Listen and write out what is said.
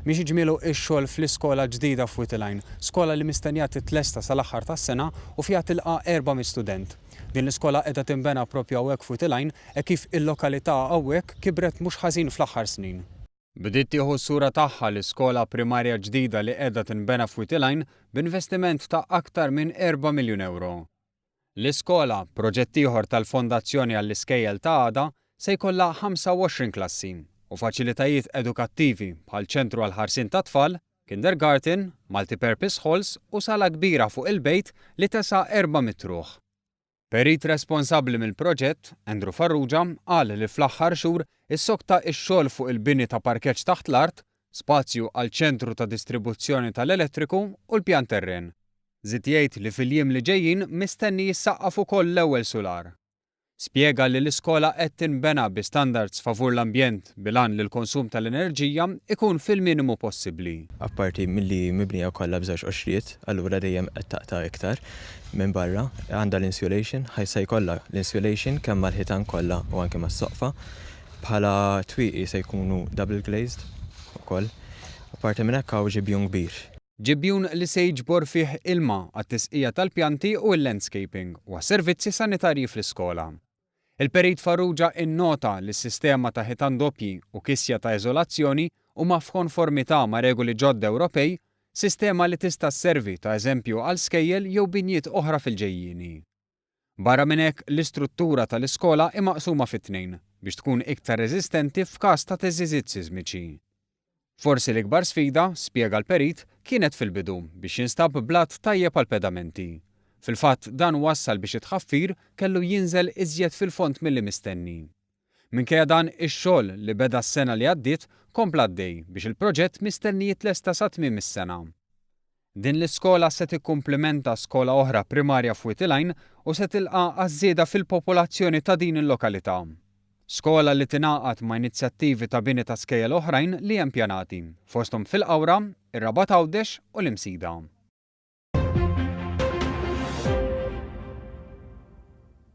Miexi ġmielu x-xogħol fl-iskola ġdida f'Wied il-Għajn, skola li mistennija titlesta sal-aħħar tas-sena u fiha tilqa' 400 student. Din l-iskola qiegħda tinbena proprju hawnhekk f'Wied il-Għajn hekk kif il-lokalità hawnhekk kibret mhux ħażin fl-aħħar snin. Bdiet tieħu s-sura tagħha l-iskola primarja ġdida li qiegħda tinbena f'Wied il-Għajn b'investiment ta' aktar minn erba' miljun ewro. L-iskola, proġett ieħor tal-Fondazzjoni għall-Iskejjel ta' Għada, se jkollha 25 klassi u faċilitajiet edukattivi bħal ċentru għall-ħarsien tat-tfal, kindergarten, multi-purpose halls u sala kbira fuq il-bejt li tesa' 400 ruħ. Perit responsabbli mill-proġett, Andrew Farrugia, qal li fl-aħħar xhur issokta x-xogħol fuq il-bini ta' parkeġġ taħt l-art, spazju għal ċentru ta' distribuzzjoni tal-elettriku u l-pjan terren. Żied jgħid li fil-jiem li ġejjin mistenni jissaqqaf ukoll l-ewwel sular. Spjega li l-iskola qed tinbena bi standards favur l-ambjent bil-għan li l-konsum tal-enerġija jkun fil-minimu possibbli. Apparti milli mibnija kollha b'żewġ qoxriet, allura dejjem qed taqta' iktar minn barra. Għandha l-insulation, ħa se jkollha l-insulation kemm mal-ħitan kollha u anke mas-soqfa. Bħala twieqi se jkunu double glazed ukoll. Apparti minn hekk hawn ġibjun kbir. Ġibjun li se jiġbor fih ilma għat-tisqija tal-pjanti u l-landscaping u għas-servizzi sanitarji fl-iskola. Il-Perit Farrugia innota li s-sistema ta' ħitan doppji u kisja ta' iżolazzjoni huma f'konformità ma' regoli ġodda Ewropej, sistema li tista' sservi ta' eżempju għal skejjel jew binjiet oħra fil-ġejjieni. Barra minn hekk, l-istruttura tal-iskola hi maqsuma fi tnejn biex tkun iktar reżistenti f'każ ta' theżżiżiet sismiċi. Forsi l-ikbar sfida, spjega l-perit, kienet fil-bidu biex jinstab blat tajjeb għall-pedamenti. Fil-fatt dan wassal biex it-tħaffir kellu jinżel iżjed fil-fond milli mistenni. Minkejja dan, ix-xogħol, li beda s-sena li għaddiet, kompla għaddej biex il-proġett mistenni jitlesta sa tmiem is-sena. Din l-iskola se tikkumplimenta skola oħra primarja f'Wied il-Għajn u se tilqa' għaż-żieda fil-popolazzjoni ta' din il-lokalità. Skola li tingħaqad ma' inizjattivi ta' bini ta' skejjel oħrajn li hemm pjanati, fosthom fil-Qawra, ir-Rabat Għawdex u l-Imsida.